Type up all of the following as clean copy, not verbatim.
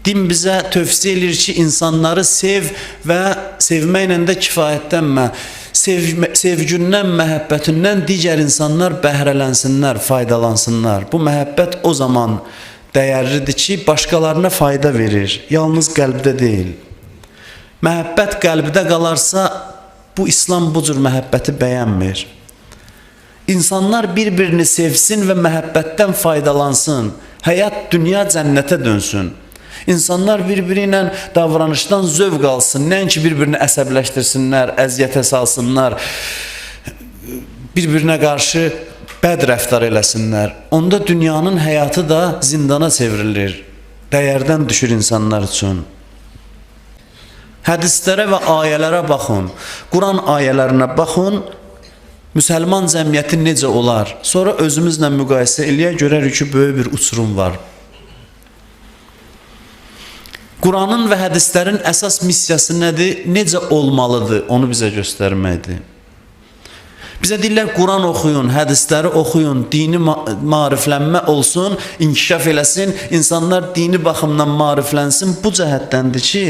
Din bizə tövsiyə eləyir ki, insanları sev və sevməklə də kifayətlənmə. Sevgündən, məhəbbətindən digər insanlar bəhrələnsinlər, faydalansınlar. Bu məhəbbət o zaman dəyərlidir ki, başqalarına fayda verir, yalnız qəlbdə deyil. Məhəbbət qəlbdə qalarsa, bu İslam bu cür məhəbbəti bəyənmir. İnsanlar bir-birini sevsin və məhəbbətdən faydalansın. Həyat, dünya cənnətə dönsün. İnsanlar bir-biri ilə davranışdan zövq alsın, nəinki bir-birini əsəbləşdirsinlər, əziyyətə salsınlar, bir-birinə qarşı bəd rəftar eləsinlər. Onda dünyanın həyatı da zindana çevrilir, dəyərdən düşür insanlar üçün. Hədislərə və ayələrə baxın, Quran ayələrinə baxın, müsəlman cəmiyyəti necə olar? Sonra özümüzlə müqayisə eləyə görərik ki, böyük bir uçurum var. Quranın və hədislərin əsas missiyası nədir? Necə olmalıdır? Onu bizə göstərməkdir. Bizə deyirlər, Quran oxuyun, hədisləri oxuyun, dini maariflənmə olsun, inkişaf eləsin, insanlar dini baxımdan maariflənsin. Bu cəhətdəndir ki,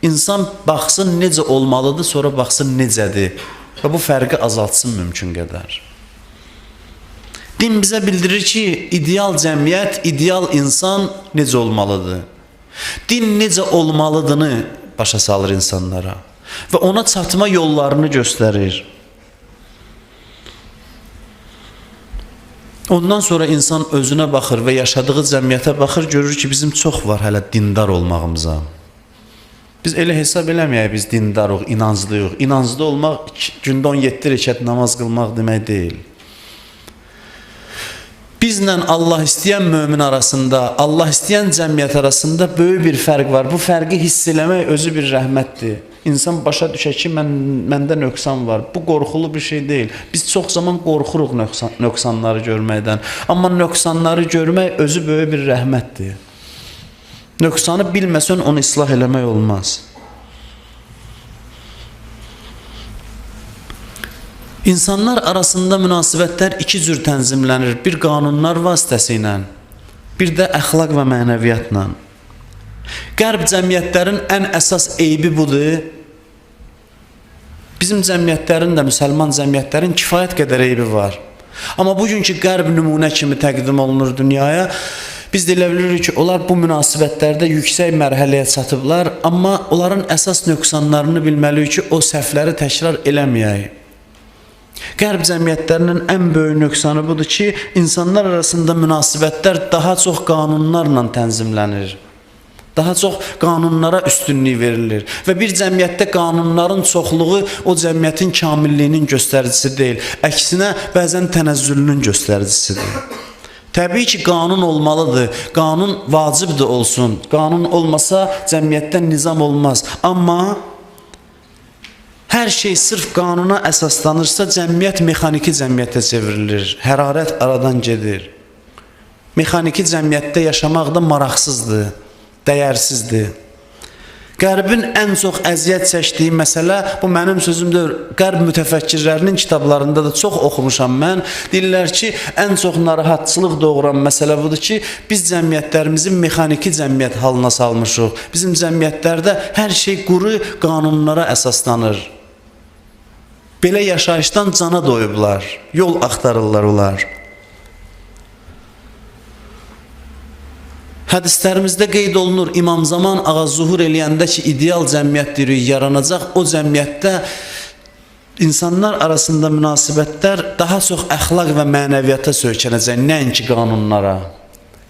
insan baxsın necə olmalıdır, sonra baxsın necədir və bu fərqi azaltsın mümkün qədər. Din bizə bildirir ki, ideal cəmiyyət, ideal insan necə olmalıdır? Din necə olmalıdığını başa salır insanlara və ona çatma yollarını göstərir. Ondan sonra insan özünə baxır və yaşadığı cəmiyyətə baxır, görür ki, bizim çox var hələ dindar olmağımıza. Biz elə hesab eləməyək, biz dindarıq, inanclıyıq. İnanclı olmaq gündə 17 rükət namaz qılmaq demək deyil. Bizlə Allah istəyən mömin arasında, Allah istəyən cəmiyyət arasında böyük bir fərq var. Bu fərqi hiss eləmək özü bir rəhmətdir. İnsan başa düşər ki, məndə nöqsan var. Bu qorxulu bir şey deyil. Biz çox zaman qorxuruq nöqsanları görməkdən. Amma nöqsanları görmək özü böyük bir rəhmətdir. Nöqsanı bilməsən onu islah eləmək olmaz. İnsanlar arasında münasibətlər iki cür tənzimlənir. Bir qanunlar vasitəsilə, bir də əxlaq və mənəviyyatla. Qərb cəmiyyətlərin ən əsas eybi budur. Bizim cəmiyyətlərin də, müsəlman cəmiyyətlərin kifayət qədər eybi var. Amma bugünkü qərb nümunə kimi təqdim olunur dünyaya. Biz də elə bilirik ki, onlar bu münasibətlərdə yüksək mərhələyə çatıblar, amma onların əsas nöqsanlarını bilməliyik ki, o səhvləri təkrar eləməyək. Qərb cəmiyyətlərinin ən böyük nöqsanı budur ki, insanlar arasında münasibətlər daha çox qanunlarla tənzimlənir. Daha çox qanunlara üstünlük verilir. Və bir cəmiyyətdə qanunların çoxluğu o cəmiyyətin kamilliyinin göstəricisi deyil. Əksinə, bəzən tənəzzülünün göstəricisidir. Təbii ki, qanun olmalıdır. Qanun vacibdir olsun. Qanun olmasa cəmiyyətdə nizam olmaz. Amma hər şey sırf qanuna əsaslanırsa, cəmiyyət mexaniki cəmiyyətə çevrilir. Hərarət aradan gedir. Mexaniki cəmiyyətdə yaşamaq da maraqsızdır, dəyərsizdir. Qərbin ən çox əziyyət çəkdiyi məsələ, bu mənim sözüm deyil, Qərb mütəfəkkirlərinin kitablarında da çox oxumuşam mən. Deyirlər ki, ən çox narahatçılıq doğuran məsələ budur ki, biz cəmiyyətlərimizi mexaniki cəmiyyət halına salmışıq. Bizim cəmiyyətlərdə hər şey quru qanunlara əsaslanır. Belə yaşayışdan cana doyublar, yol axtarırlar onlar. Hədislərimizdə qeyd olunur, İmam Zaman ağa zuhur eləyəndə ki, ideal cəmiyyət deyirik, yaranacaq, o cəmiyyətdə insanlar arasında münasibətlər daha çox əxlaq və mənəviyyata söykənəcək, nəinki qanunlara.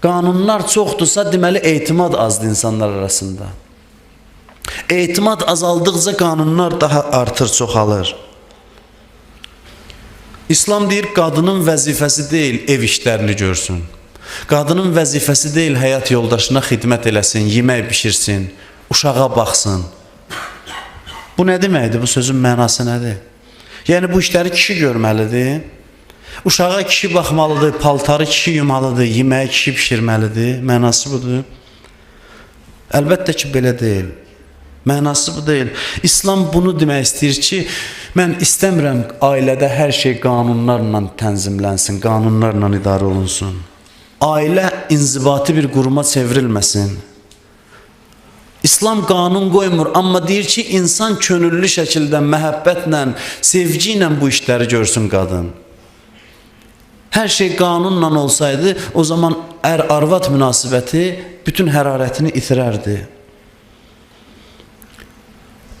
Qanunlar çoxdursa, deməli, etimad azdır insanlar arasında. Etimad azaldıqca qanunlar daha artır, çoxalır. İslam deyir, qadının vəzifəsi deyil, ev işlərini görsün. Qadının vəzifəsi deyil, həyat yoldaşına xidmət eləsin, yemək bişirsin, uşağa baxsın. Bu nə deməkdir? Bu sözün mənası nədir? Yəni, bu işləri kişi görməlidir. Uşağa kişi baxmalıdır, paltarı kişi yumalıdır, yeməyi kişi bişirməlidir. Mənası budur. Əlbəttə ki, belə deyil. Mənası bu deyil. İslam bunu demək istəyir ki, mən istəmirəm ailədə hər şey qanunlarla tənzimlənsin, qanunlarla idarə olunsun. Ailə inzibati bir quruma çevrilməsin. İslam qanun qoymur, amma deyir ki, insan könüllü şəkildə məhəbbətlə, sevgi ilə bu işləri görsün qadın. Hər şey qanunla olsaydı, o zaman ər-arvad münasibəti bütün hərarətini itirərdi.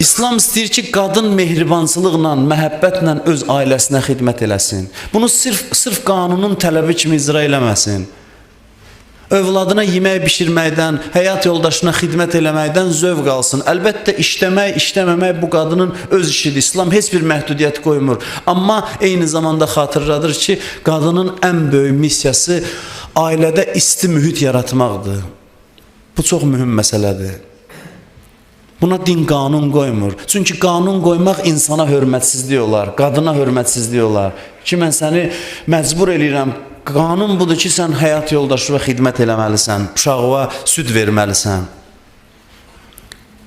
İslam istəyir ki, qadın mehribançılıqla, məhəbbətlə öz ailəsinə xidmət eləsin. Bunu sırf qanunun tələbi kimi icra eləməsin. Övladına yemək bişirməkdən, həyat yoldaşına xidmət eləməkdən zövq alsın. Əlbəttə işləmək, işləməmək bu qadının öz işidir. İslam heç bir məhdudiyyət qoymur. Amma eyni zamanda xatırladır ki, qadının ən böyük missiyası ailədə isti mühit yaratmaqdır. Bu çox mühüm məsələdir. Buna din qanun qoymur. Çünki qanun qoymaq insana hörmətsizlik olar, qadına hörmətsizlik olar. Ki, mən səni məcbur eləyirəm. Qanun budur ki, sən həyat yoldaşına xidmət eləməlisən, uşağına süd verməlisən.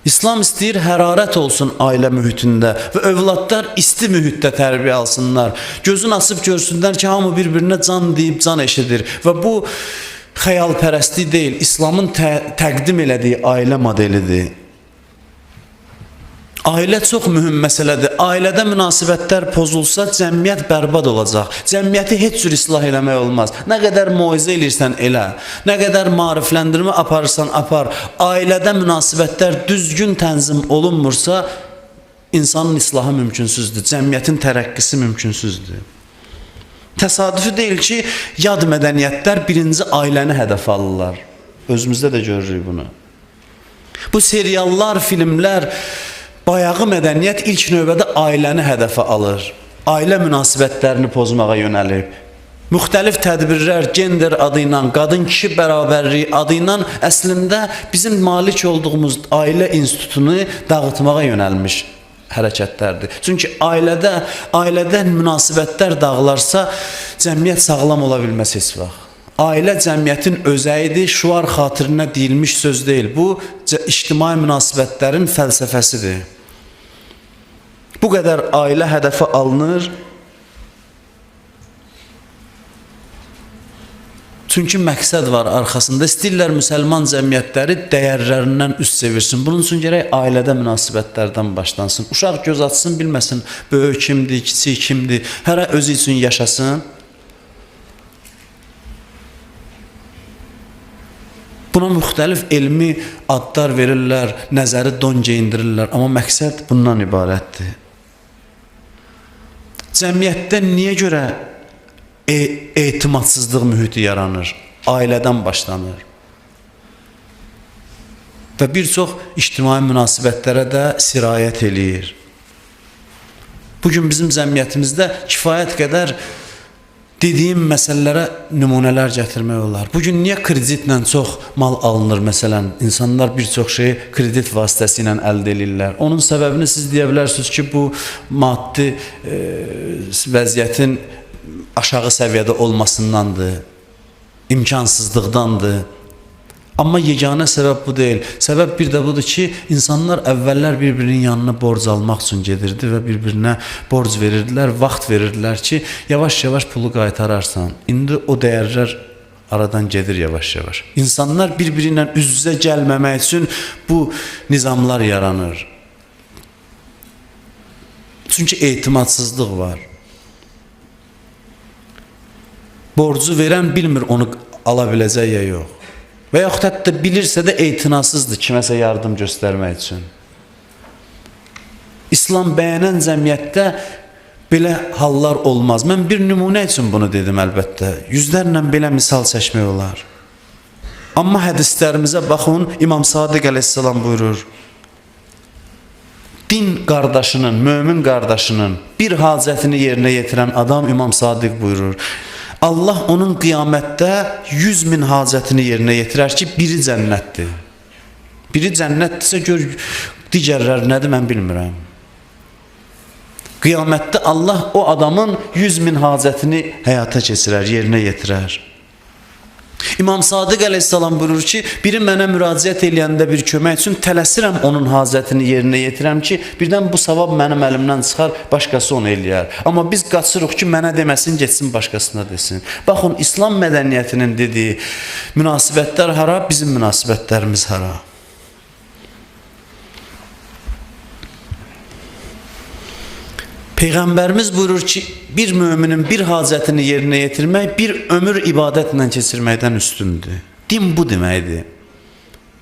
İslam istəyir hərarət olsun ailə mühitində və övladlar isti mühitdə tərbiyə alsınlar. Gözünü açıb görsünlər ki, hamı bir-birinə can deyib, can eşidir. Və bu xəyalpərəstlik deyil, İslamın təqdim elədiyi ailə modelidir. Ailə çox mühüm məsələdir. Ailədə münasibətlər pozulsa, cəmiyyət bərbad olacaq. Cəmiyyəti heç cür islah eləmək olmaz. Nə qədər moizə eləyirsən elə, nə qədər maarifləndirmə aparırsan apar. Ailədə münasibətlər düzgün tənzim olunmursa, insanın islahı mümkünsüzdür. Cəmiyyətin tərəqqisi mümkünsüzdür. Təsadüfi deyil ki, yad mədəniyyətlər birinci ailəni hədəf alırlar. Özümüzdə də görürük bunu. Bu seriallar, filmlər, bayağı mədəniyyət ilk növbədə ailəni hədəfə alır. Ailə münasibətlərini pozmağa yönəlib. Müxtəlif tədbirlər gender adı ilə, qadın-kişi bərabərliyi adı ilə əslində bizim malik olduğumuz ailə institutunu dağıtmağa yönəlmiş hərəkətlərdir. Çünki ailədə münasibətlər dağılarsa, cəmiyyət sağlam ola bilməz heç vaxt. Ailə cəmiyyətin özəyidir, şüar xatirinə deyilmiş söz deyil. Bu, ictimai münasibətlərin fəlsəfəsidir. Bu qədər ailə hədəfə alınır. Çünki məqsəd var arxasında. İstəyirlər müsəlman cəmiyyətləri dəyərlərindən üst çevirsin. Bunun üçün gərək ailədə münasibətlərdən başlansın. Uşaq göz açsın, bilməsin böyük kimdir, kiçik kimdir. Hərə özü üçün yaşasın. Buna müxtəlif elmi adlar verirlər, nəzəri don geyindirirlər. Amma məqsəd bundan ibarətdir. Cəmiyyətdə niyə görə etimadsızlıq mühiti yaranır? Ailədən başlanır. Və bir çox ictimai münasibətlərə də sirayət eləyir. Bugün bizim cəmiyyətimizdə kifayət qədər dediyim məsələlərə nümunələr gətirmək olar. Bugün niyə kreditlə çox mal alınır məsələn? İnsanlar bir çox şeyi kredit vasitəsilə əldə eləyirlər. Onun səbəbini siz deyə bilərsiniz ki, bu maddi vəziyyətin aşağı səviyyədə olmasındandır, imkansızlıqdandır. Amma yeganə səbəb bu deyil. Səbəb bir də budur ki, insanlar əvvəllər bir-birinin yanına borc almaq üçün gedirdi və bir-birinə borc verirdilər, vaxt verirdilər ki, yavaş-yavaş pulu qaytararsan. İndi o dəyərlər aradan gedir yavaş-yavaş. İnsanlar bir-biri ilə üz-üzə gəlməmək üçün bu nizamlar yaranır. Çünki etimadsızlıq var. Borcu verən bilmir onu ala biləcək ya yox. Və yaxud hətta bilirsə də etinasızdır kiməsə yardım göstərmək üçün. İslam bəyənən cəmiyyətdə belə hallar olmaz. Mən bir nümunə üçün bunu dedim əlbəttə. Yüzlərlə belə misal çəkmək olar. Amma hədislərimizə baxın, İmam Sadiq əleyhissalam buyurur. Din qardaşının, mömin qardaşının bir hacətini yerinə yetirən adam İmam Sadiq buyurur. Allah onun qiyamətdə 100.000 hacətini yerinə yetirər ki, biri cənnətdir. Biri cənnətdirsə gör digərləri nədir mən bilmirəm. Qiyamətdə Allah o adamın 100.000 hacətini həyata keçirər, yerinə yetirər. İmam Sadiq əleyhissalam buyurur ki, biri mənə müraciət eləyəndə bir kömək üçün tələsirəm onun hacətini yerinə yetirəm ki, birdən bu savab mənim əlimdən çıxar, başqası onu eləyər. Amma biz qaçırıq ki, mənə deməsin, getsin başqasına desin. Baxın, İslam mədəniyyətinin dediyi münasibətlər hara, bizim münasibətlərimiz hara. Peyğəmbərimiz buyurur ki, bir müminin bir hacətini yerinə yetirmək, bir ömür ibadətlə keçirməkdən üstündür. Din bu deməkdir.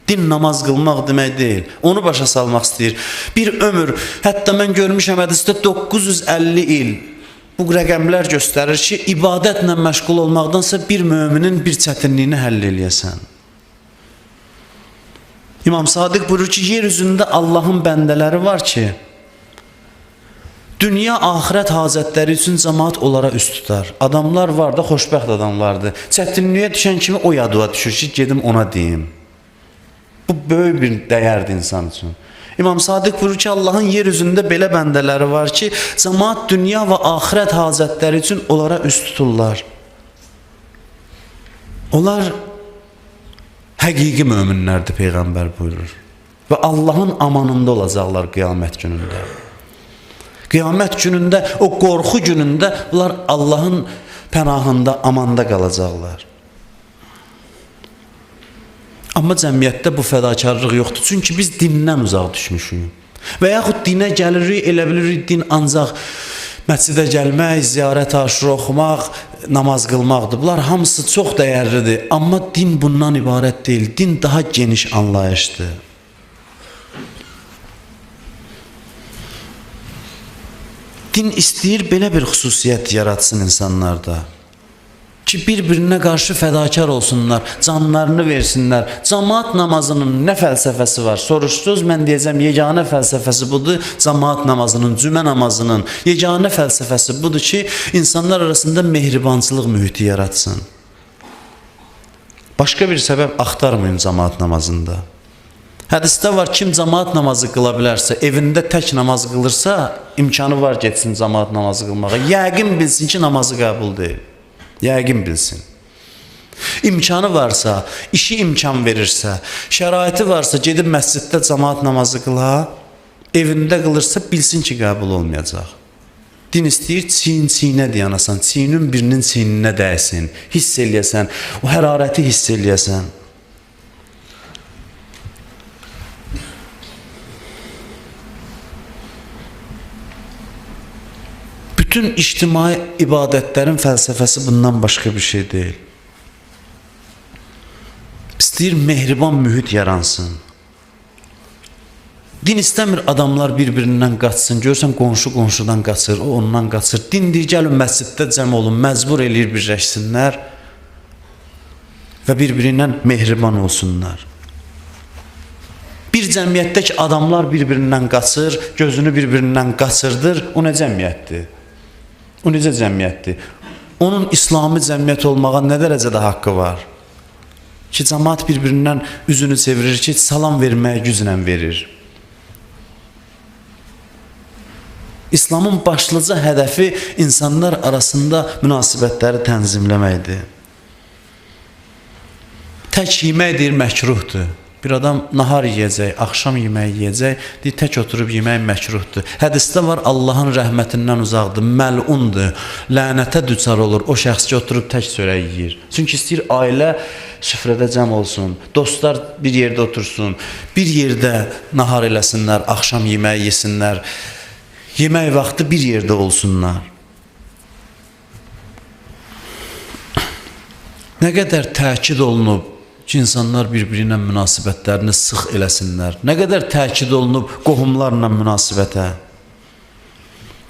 Din namaz qılmaq demək deyil. Onu başa salmaq istəyir. Bir ömür, hətta mən görmüşəm hədisdə 950 il. Bu rəqəmlər göstərir ki, ibadətlə məşğul olmaqdansa bir müminin bir çətinliyini həll eləyəsən. İmam Sadiq buyurur ki, yer üzündə Allahın bəndələri var ki, dünya axirət hacətləri üçün cəmaat onlara üst tutar. Adamlar var da, xoşbəxt adamlardır. Çətinliyə düşən kimi o yadıma düşür ki, gedim ona deyim. Bu böyük bir dəyərdir insan üçün. İmam Sadiq buyurur ki, Allahın yer üzündə belə bəndələri var ki, cəmaat dünya və axirət hacətləri üçün onlara üst tuturlar. Onlar həqiqi möminlərdir, Peyğəmbər buyurur. Və Allahın amanında olacaqlar qiyamət günündə. Qiyamət günündə, o qorxu günündə bunlar Allahın pənahında, amanda qalacaqlar. Amma cəmiyyətdə bu fədakarlıq yoxdur. Çünki biz dindən uzaq düşmüşük. Və yaxud dinə gəlirik, elə bilirik din ancaq məscidə gəlmək, ziyarət aşura oxumaq, namaz qılmaqdır. Bunlar hamısı çox dəyərlidir. Amma din bundan ibarət deyil. Din daha geniş anlayışdır. Din istəyir belə bir xüsusiyyət yaratsın insanlarda ki, bir-birinə qarşı fədakar olsunlar, canlarını versinlər. Camaat namazının nə fəlsəfəsi var? Soruşdunuz, mən deyəcəm, yeganə fəlsəfəsi budur. Camaat namazının, cümə namazının yeganə fəlsəfəsi budur ki, insanlar arasında mehribançılıq mühiti yaratsın. Başqa bir səbəb axtarmayın camaat namazında. Hədisdə var, kim camaat namazı qıla bilərsə, evində tək namaz qılırsa, imkanı var getsin camaat namazı qılmağa. Yəqin bilsin ki, namazı qəbul deyil. Yəqin bilsin. İmkanı varsa, işi imkan verirsə, şəraiti varsa, gedib məsciddə camaat namazı qıla, evində qılırsa, bilsin ki, qəbul olmayacaq. Din istəyir, çiyin çiyinə dayanasan, çiyinin birinin çiyninə dəysin, hiss eləyəsən, o hərarəti hiss eləyəsən. Bütün ictimai ibadətlərin fəlsəfəsi bundan başqa bir şey deyil. İstəyir mehriban mühit yaransın. Din istəmir adamlar bir-birindən qaçsın. Görsən qonşu qonşudan qaçır, o ondan qaçır. Din deyir, gəlin məsciddə cəm olun, məcbur eləyir birləşsinlər və bir-birindən mehriban olsunlar. Bir cəmiyyətdə ki, adamlar bir-birindən qaçır, gözünü bir-birindən qaçırdır, o nə cəmiyyətdir? O necə cəmiyyətdir? Onun İslami cəmiyyət olmağa nə dərəcədə haqqı var? Ki, cəmaat bir-birindən üzünü çevirir ki, salam verməyə güclə verir. İslamın başlıca hədəfi insanlar arasında münasibətləri tənzimləməkdir. Tək yemək deyir, məkruhdur. Bir adam nahar yeyəcək, axşam yeməyi yeyəcək, deyir, tək oturub yemək məkruhdur. Hədisdə var, Allahın rəhmətindən uzaqdır, məlundur, lənətə düçar olur o şəxs ki, oturub tək çörək yeyir. Çünki istəyir ailə süfrədə cəm olsun, dostlar bir yerdə otursun, bir yerdə nahar eləsinlər, axşam yeməyi yesinlər, yemək vaxtı bir yerdə olsunlar. Nə qədər təkid olunub ki, insanlar bir-biri ilə münasibətlərini sıx eləsinlər. Nə qədər təkid olunub qohumlarla münasibətə.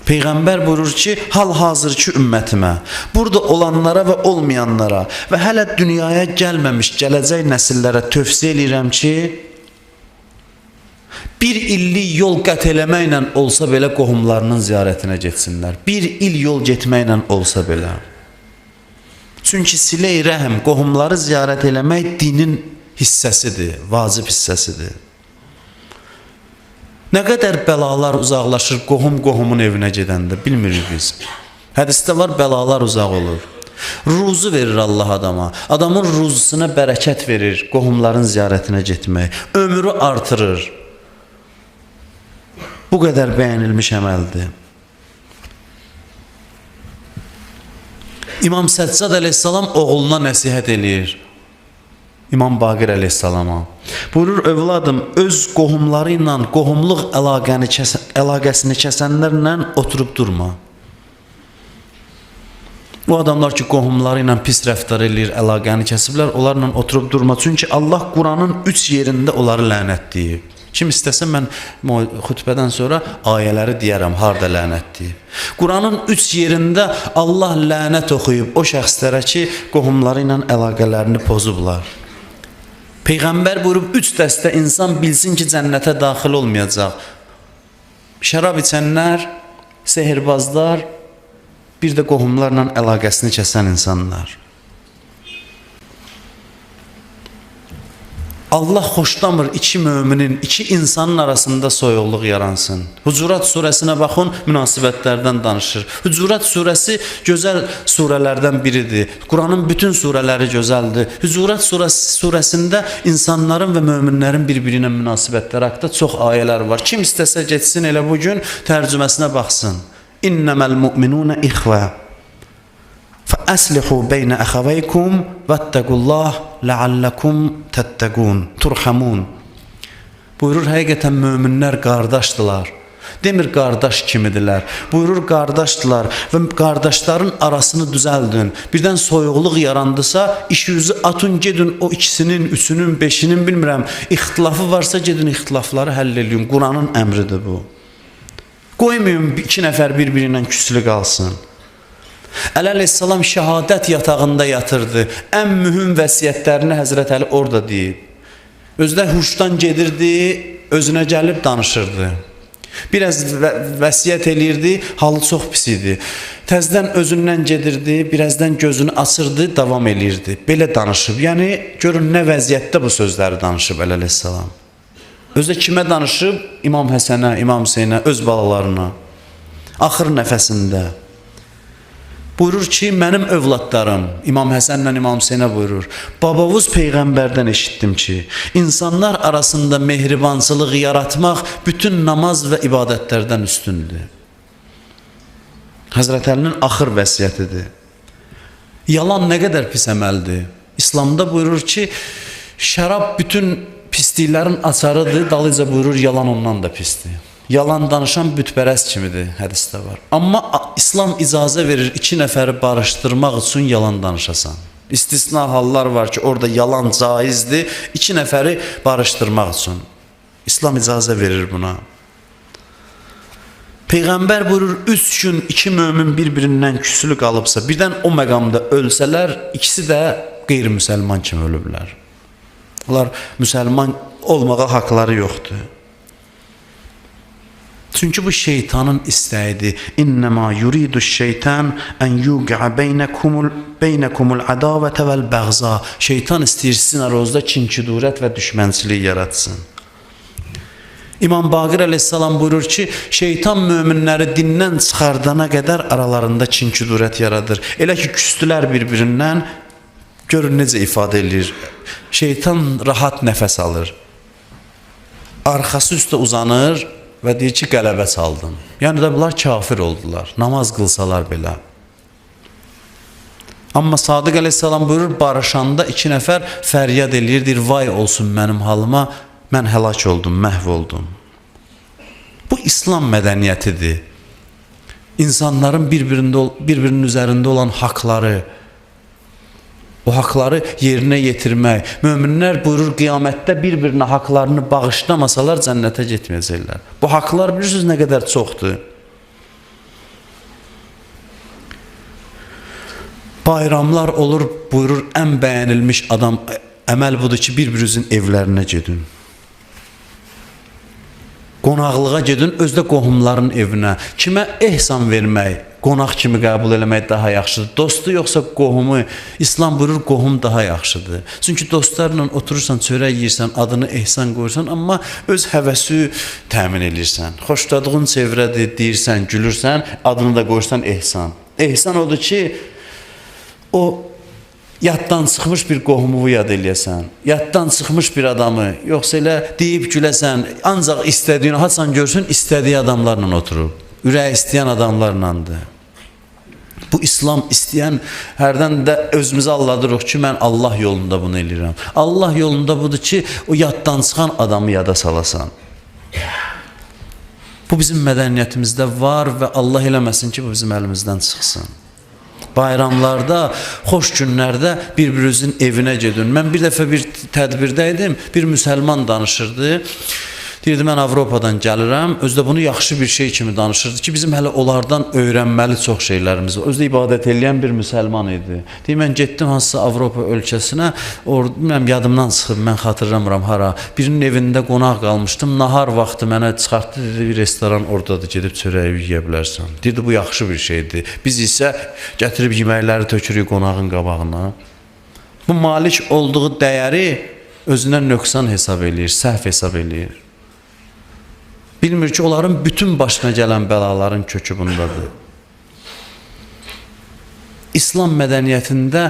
Peyğəmbər buyurur ki, hal-hazırki ümmətimə, burada olanlara və olmayanlara və hələ dünyaya gəlməmiş gələcək nəsillərə tövsiyə eləyirəm ki, bir illik yol qət eləməklə olsa belə qohumlarının ziyarətinə getsinlər. Bir il yol getməklə olsa belə. Çünki silə-i rəhm, qohumları ziyarət eləmək dinin hissəsidir, vacib hissəsidir. Nə qədər bəlalar uzaqlaşır qohum qohumun evinə gedəndə, bilmirik biz. Hədisdə var, bəlalar uzaq olur. Ruzu verir Allah adama. Adamın ruzusuna bərəkət verir qohumların ziyarətinə getmək. Ömrü artırır. Bu qədər bəyənilmiş əməldir. İmam Səccad əleyhissalam oğluna nəsihət eləyir. İmam Baqir əleyhissalama. Buyurur, övladım, öz qohumları ilə qohumluq əlaqəsini kəsənlərlə oturub durma. O adamlar ki, qohumları ilə pis rəftar eləyir, əlaqəni kəsiblər, onlarla oturub durma. Çünki Allah Quranın 3 yerində onları lənətləyib. Kim istəsə mən xütbədən sonra ayələri deyərəm, harda lənətləyib. Quranın 3 yerində Allah lənət oxuyub o şəxslərə ki, qohumları ilə əlaqələrini pozublar. Peyğəmbər buyurub, 3 dəstə insan bilsin ki, cənnətə daxil olmayacaq. Şərab içənlər, sehirbazlar, bir də qohumlarla əlaqəsini kəsən insanlar. Allah xoşlamır iki müminin, iki insanın arasında soyuqluq yaransın. Hucurat surəsinə baxın, münasibətlərdən danışır. Hucurat surəsi gözəl surələrdən biridir. Quranın bütün surələri gözəldir. Hucurat surəsində insanların və möminlərin bir-biri ilə münasibətləri haqqında çox ayələr var. Kim istəsə getsin elə bugün tərcüməsinə baxsın. İnləməl mu'minunə ixvə. Fəəslihu beynə əxəvəykum vəttəqullah ləalləkum təttəqun, turhamun. Buyurur, həqiqətən möminlər qardaşdılar. Demir qardaş kimidirlər. Buyurur, qardaşdılar və qardaşların arasını düzəldin. Birdən soyuqluq yarandısa, işinizi atın, gedin o ikisinin, üçünün, beşinin, bilmirəm, ixtilafı varsa gedin ixtilafları həll eləyin. Quranın əmridir bu. Qoymayın iki nəfər bir-birindən küslü qalsın. Əli əleyhissalam şəhadət yatağında yatırdı. Ən mühüm vəsiyyətlərini Həzrət Əli orada deyib. Özü də huşdan gedirdi, özünə gəlib danışırdı. Biraz vəsiyyət eləyirdi, halı çox pis idi. Təzdən özündən gedirdi, birazdan gözünü açırdı, davam eləyirdi. Belə danışıb. Yəni, görün nə vəziyyətdə bu sözləri danışıb Əli əleyhissalam. Özü də kimə danışıb? İmam Həsənə, İmam Hüseynə, öz balalarına. Axır nəfəsində. Buyurur ki, mənim övladlarım, İmam Həsənlə İmam Hüseynə buyurur, babavuz Peyğəmbərdən eşitdim ki, insanlar arasında mehribançılıq yaratmaq bütün namaz və ibadətlərdən üstündür. Həzrət Əlinin axır vəsiyyətidir. Yalan nə qədər pis əməldir. İslamda buyurur ki, şərab bütün pisliklərin açarıdır, dalıca buyurur, yalan ondan da pisdir. Yalan danışan bütpərəst kimidir, hədisdə var. Amma İslam icazə verir iki nəfəri barışdırmaq üçün yalan danışasan. İstisna hallar var ki, orada yalan caizdir, iki nəfəri barışdırmaq üçün. İslam icazə verir buna. Peyğəmbər buyurur, 3 gün iki mömin bir-birindən küsülü qalıbsa, birdən o məqamda ölsələr, ikisi də qeyri-müsəlman kimi ölüblər. Onlar müsəlman olmağa haqları yoxdur. Çünki bu şeytanın istəyidir. İnnemâ yuridu'ş-şeytan en yuqi'a beynekumul adavete vel bəğza. Şeytan istəyir sizin aranızda kin-kudurət və düşmənçilik yaratsın. İmam Baqir əleyhissalam buyurur ki, şeytan möminləri dindən çıxardana qədər aralarında kin-kudurət yaradır. Elə ki, küstülər bir-birindən, görün necə ifadə eləyir. Şeytan rahat nəfəs alır. Arxası üstə uzanır və deyir ki, qələbə çaldım. Yəni də bunlar kafir oldular, namaz qılsalar belə. Amma Sadiq əleyhissalam buyurur, barışanda iki nəfər fəryad eləyir, deyir, vay olsun mənim halıma, mən həlak oldum, məhv oldum. Bu İslam mədəniyyətidir. İnsanların bir-birinin üzərində olan haqları, o haqları yerinə yetirmək. Möminlər buyurur, qiyamətdə bir-birinə haqlarını bağışlamasalar cənnətə getməyəcəklər. Bu haqlar bilirsiniz nə qədər çoxdur. Bayramlar olur, buyurur, ən bəyənilmiş adam, əməl budur ki, bir-birinizin evlərinə gedin. Qonaqlığa gedin, özdə qohumların evinə. Kimə ehsan vermək, qonaq kimi qəbul eləmək daha yaxşıdır. Dostu yoxsa qohumu, İslam buyurur, qohum daha yaxşıdır. Çünki dostlarla oturursan, çörək yeyirsən, adını ehsan qoyursan, amma öz həvəsi təmin eləyirsən. Xoşladığın çevrədir, deyirsən, gülürsən, adını da qoyursan ehsan. Ehsan odur ki, o yaddan çıxmış bir qohumu yad eləyəsən, yaddan çıxmış bir adamı, yoxsa elə deyib güləsən, ancaq istədiyini, haçan görsün, istədiyi adamlarla oturub, ürək istəyən adamlarlandır. Bu İslam istəyən hərdən də özümüzü alladırıq ki, mən Allah yolunda bunu eləyirəm. Allah yolunda budur ki, o yaddan çıxan adamı yada salasan. Bu bizim mədəniyyətimizdə var və Allah eləməsin ki, bu bizim əlimizdən çıxsın. Bayramlarda, xoş günlərdə bir-birinizin evinə gedin. Mən bir dəfə bir tədbirdə idim, bir müsəlman danışırdı. Deyirdi, mən Avropadan gəlirəm. Özü də bunu yaxşı bir şey kimi danışırdı ki, bizim hələ onlardan öyrənməli çox şeylərimiz var. Özü də ibadət eləyən bir müsəlman idi. Deyir, mən getdim hansısa Avropa ölkəsinə, orada bilmirəm, yadımdan çıxıb, mən xatırlamıram hara. Birinin evində qonaq qalmışdım. Nahar vaxtı mənə çıxartdı, dedi, bir restoran oradadır, gedib çörəyi yeyə bilərsən. Deyirdi, bu yaxşı bir şeydir. Biz isə gətirib yeməkləri tökürük qonağın qabağına. Bu malik olduğu dəyəri özünə nöqsan hesab eləyir, səhv hesab eləyir. Bilmir ki, onların bütün başına gələn bəlaların kökü bundadır. İslam mədəniyyətində,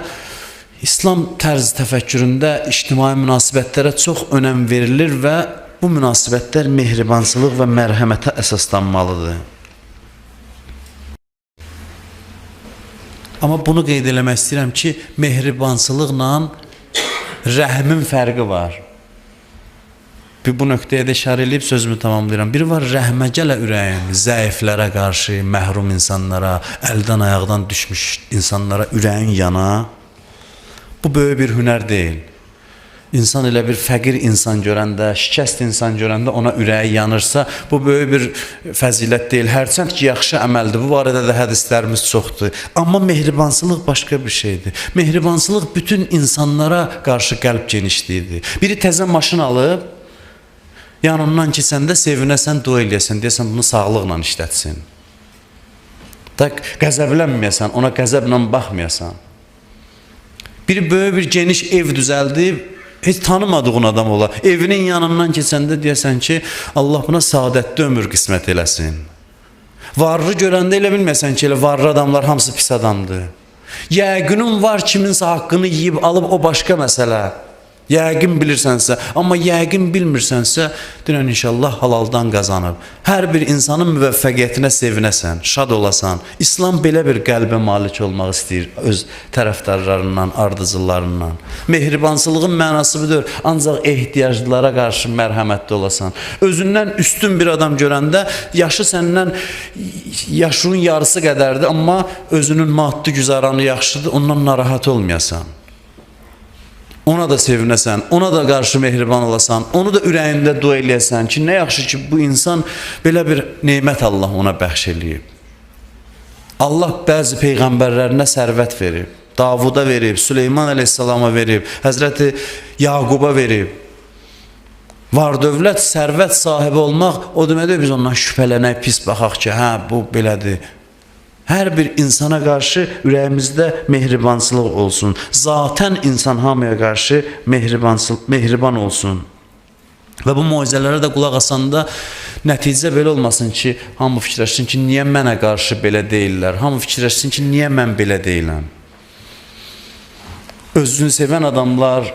İslam tərz təfəkküründə ictimai münasibətlərə çox önəm verilir və bu münasibətlər mehribançılıq və mərhəmətə əsaslanmalıdır. Amma bunu qeyd eləmək istəyirəm ki, mehribançılıqla rəhmin fərqi var. Bir bu nöqtəyə də işarə eləyib sözümü tamamlayıram. Biri var rəhmə gələ ürəyim, zəiflərə qarşı, məhrum insanlara, əldən ayaqdan düşmüş insanlara ürəyin yana. Bu böyük bir hünər deyil. İnsan elə bir fəqir insan görəndə, şikəst insan görəndə ona ürəyi yanırsa, bu böyük bir fəzilət deyil. Hərçənd ki, yaxşı əməldir. Bu barədə də hədislərimiz çoxdur. Amma mehribansılıq başqa bir şeydir. Mehribansılıq bütün insanlara qarşı qəlb genişliyidir. Biri təzə maşın alıb, yanından keçəndə sevinəsən, dua eləyəsən, deyəsən bunu sağlıqla işlətsin. Da qəzəblənməyəsən, ona qəzəblə baxmayasan. Biri böyük bir geniş ev düzəldib, heç tanımadığın adam ola. Evinin yanından keçəndə deyəsən ki, Allah buna saadətli ömür qismət eləsin. Varlı görəndə elə bilməsən ki, elə varlı adamlar hamısı pis adamdır. Yəqinin var kiminsə haqqını yeyib alıb, o başqa məsələ. Yəqin bilirsənsə, amma yəqin bilmirsənsə, dünən inşallah halaldan qazanıb. Hər bir insanın müvəffəqiyyətinə sevinəsən, şad olasan. İslam belə bir qəlbə malik olmaq istəyir öz tərəfdarlarından, ardıcıllarından. Mehribansılığın mənası budur, ancaq ehtiyaclılara qarşı mərhəmətli olasan. Özündən üstün bir adam görəndə, yaşı səndən yaşının yarısı qədərdir, amma özünün maddi güzaranı yaxşıdır, ondan narahat olmayasan. Ona da sevinəsən, ona da qarşı mehriban olasan, onu da ürəyində dua eləyəsən ki, nə yaxşı ki, bu insan belə bir nemət Allah ona bəxş eləyib. Allah bəzi peyğəmbərlərinə sərvət verib, Davuda verib, Süleyman əleyhissalama verib, Həzrəti Yaquba verib. Var dövlət, sərvət sahibi olmaq, o deməkdir biz ondan şübhələnək, pis baxaq ki, hə, bu belədir. Hər bir insana qarşı ürəyimizdə mehribansılıq olsun. Zaten insan hamıya qarşı mehriban olsun. Və bu moizələrə də qulaq asanda nəticə belə olmasın ki, hamı fikirləşsin ki, niyə mənə qarşı belə deyirlər? Hamı fikirləşsin ki, niyə mən belə deyiləm? Özünü sevən adamlar,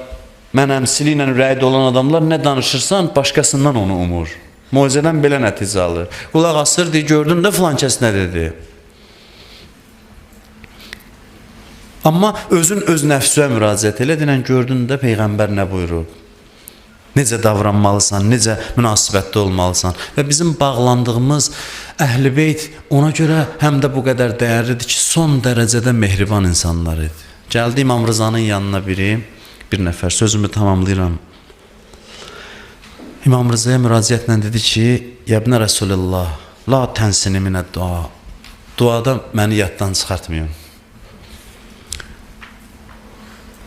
mənəmsili ilə ürəyi dolan adamlar nə danışırsan, başqasından onu umur. Moizədən belə nəticə alır. Qulaq asır, deyir, gördün də filan kəs nə dedi? Amma özün öz nəfsünə müraciət elə, denən gördün də Peyğəmbər nə buyurub? Necə davranmalısan, necə münasibətdə olmalısan? Və bizim bağlandığımız Əhl-i Beyt ona görə həm də bu qədər dəyərlidir ki, son dərəcədə mehriban insanlar idi. Gəldi İmam Rızanın yanına biri, bir nəfər, sözümü tamamlayıram. İmam Rızaya müraciətlə dedi ki, Yəbnə Rəsulullah, la tənsini minə dua. Duada məni yaddan çıxartmayın.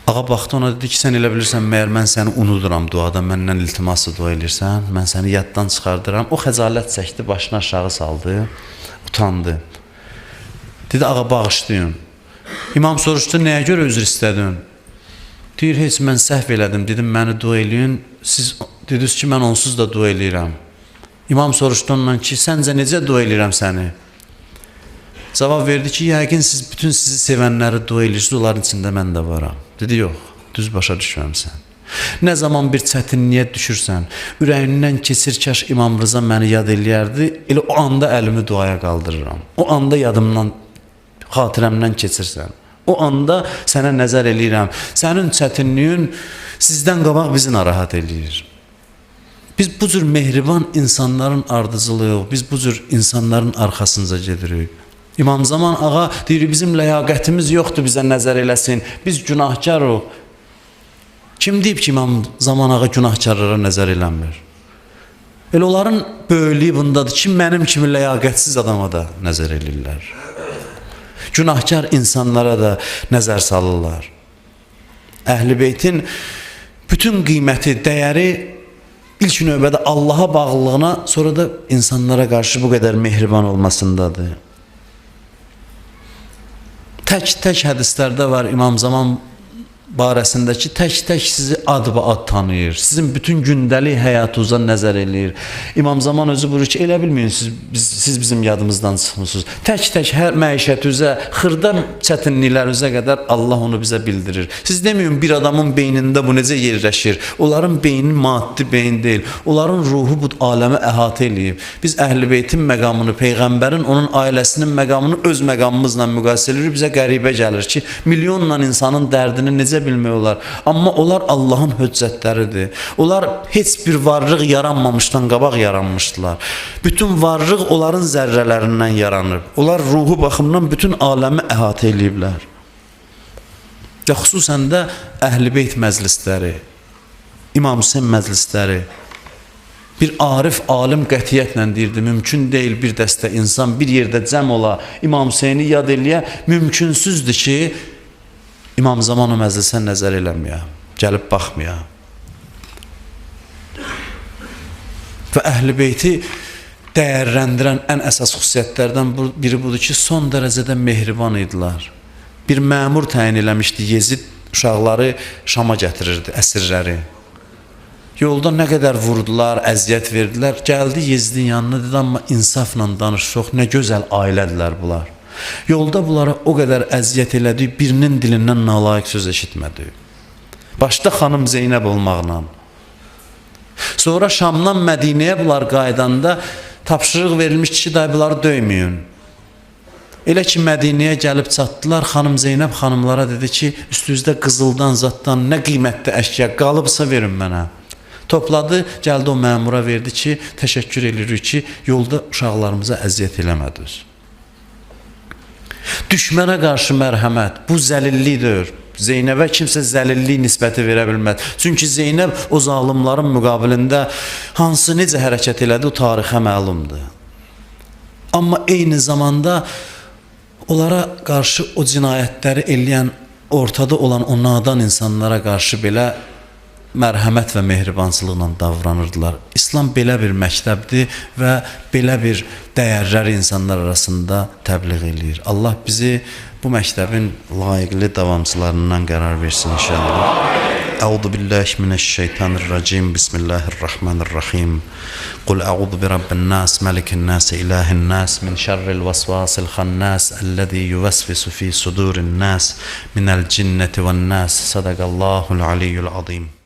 Ağa baxdı ona dedi ki, sən elə bilirsən, məyər mən səni unuduram duada, məndən iltiması dua elirsən, mən səni yaddan çıxardıram. O xəcalət çəkdi, başını aşağı saldı, utandı. Dedi, ağa bağışlayın. İmam soruşdu, nəyə görə üzr istədin? Deyir, heç mən səhv elədim, dedim, məni dua eləyin. Siz dediniz ki, mən onsuz da dua eləyirəm. İmam soruşdu ondan ki, səncə necə dua eləyirəm səni? Cavab verdi ki, yəqin siz bütün sizi sevənləri dua eləyirsiniz, onların içində mən də varam. Dedi, yox, düz başa düşməmsən. Nə zaman bir çətinliyə düşürsən, ürəyindən keçir kaş İmam Rıza məni yad eləyərdi, elə o anda əlimi duaya qaldırıram. O anda yadımdan Xatirəmdən keçirsən. O anda sənə nəzər eləyirəm. Sənin çətinliyin sizdən qabaq bizi narahat eləyir. Biz bu cür mehriban insanların ardıcılıyıq. Biz bu cür insanların arxasınca gedirik. İmam Zaman ağa deyir, bizim ləyaqətimiz yoxdur bizə nəzər eləsin. Biz günahkarıq. Kim deyib ki, İmam Zaman ağa günahkarlara nəzər eləmir? Elə onların böyüklüyü bundadır ki, mənim kimi ləyaqətsiz adama da nəzər eləyirlər. Günahkar insanlara da nəzər salırlar. Əhl-i Beytin bütün qiyməti, dəyəri ilk növbədə Allaha bağlılığına, sonra da insanlara qarşı bu qədər mehriban olmasındadır. Tək-tək hədislərdə var İmam Zaman barəsindəki tək-tək sizi ad-ba-ad tanıyır. Sizin bütün gündəlik həyatınıza nəzər eləyir. İmam Zaman özü buyurur ki, elə bilməyin siz bizim yadımızdan çıxmısınız. Tək-tək hər məişətinizə, xırda çətinliklərinizə qədər Allah onu bizə bildirir. Siz deməyin bir adamın beynində bu necə yerləşir. Onların beyni maddi beyin deyil. Onların ruhu bu aləmi əhatə eləyib. Biz Əhl-i Beytin məqamını, Peyğəmbərin, onun ailəsinin məqamını öz məqamımızla müqayisə edirik. Bizə qəribə gəlir ki, milyonla insanın dərdini necə bilmək olar. Amma onlar Allahın höccətləridir. Onlar heç bir varlıq yaranmamışdan qabaq yaranmışdılar. Bütün varlıq onların zərrələrindən yaranıb. Onlar ruhu baxımdan bütün aləmi əhatə eləyiblər. Və xüsusən də Əhl-i Beyt məclisləri, İmam Hüseyn məclisləri. Bir arif alim qətiyyətlə deyirdi, mümkün deyil bir dəstə insan bir yerdə cəm ola, İmam Hüseyni yad eləyə, mümkünsüzdür ki, İmam Zaman o məclisə nəzər eləməyə, gəlib baxmaya. Və Əhl-i Beyti dəyərləndirən ən əsas xüsusiyyətlərdən biri budur ki, son dərəcədə mehriban idilər. Bir məmur təyin eləmişdi, Yezid uşaqları Şama gətirirdi, əsirləri. Yolda nə qədər vurdular, əziyyət verdilər. Gəldi Yezidin yanına, dedi, amma insafla danışıq, nə gözəl ailədilər bunlar. Yolda bunlara o qədər əziyyət elədi, birinin dilindən nalayiq söz eşitmədi. Başda xanım Zeynəb olmaqla. Sonra Şamdan Mədinəyə bunlar qayıdanda tapşırıq verilmişdi ki, day bunları döyməyin. Elə ki Mədinəyə gəlib çatdılar, xanım Zeynəb xanımlara dedi ki, üstünüzdə qızıldan, zaddan nə qiymətli əşya qalıbsa verin mənə. Topladı, gəldi o məmura verdi ki, təşəkkür edirik ki, yolda uşaqlarımıza əziyyət eləmədiniz. Düşmənə qarşı mərhəmət, bu zəlillikdir. Zeynəbə kimsə zəlillik nisbəti verə bilməz. Çünki Zeynəb o zalimların müqabilində hansı necə hərəkət elədi, o tarixə məlumdur. Amma eyni zamanda onlara qarşı o cinayətləri eləyən, ortada olan o nadan insanlara qarşı belə mərhəmət və mehribançılıqla davranırdılar. İslam belə bir məktəbdir və belə bir dəyərləri insanlar arasında təbliğ eləyir. Allah bizi bu məktəbin layiqli davamçılarından qərar versin inşallah. Əuzu billahi mineşşeytanirracim. Bismillahirrahmanirrahim. Qul əuzu bi rabbin nas, melikin nas, ilahin nas, min şerril vesvasil xannas, ellezî yuvesvisu fî sudurin nas, minel cinneti ven nas. Sadaqallahul aliyyul azim.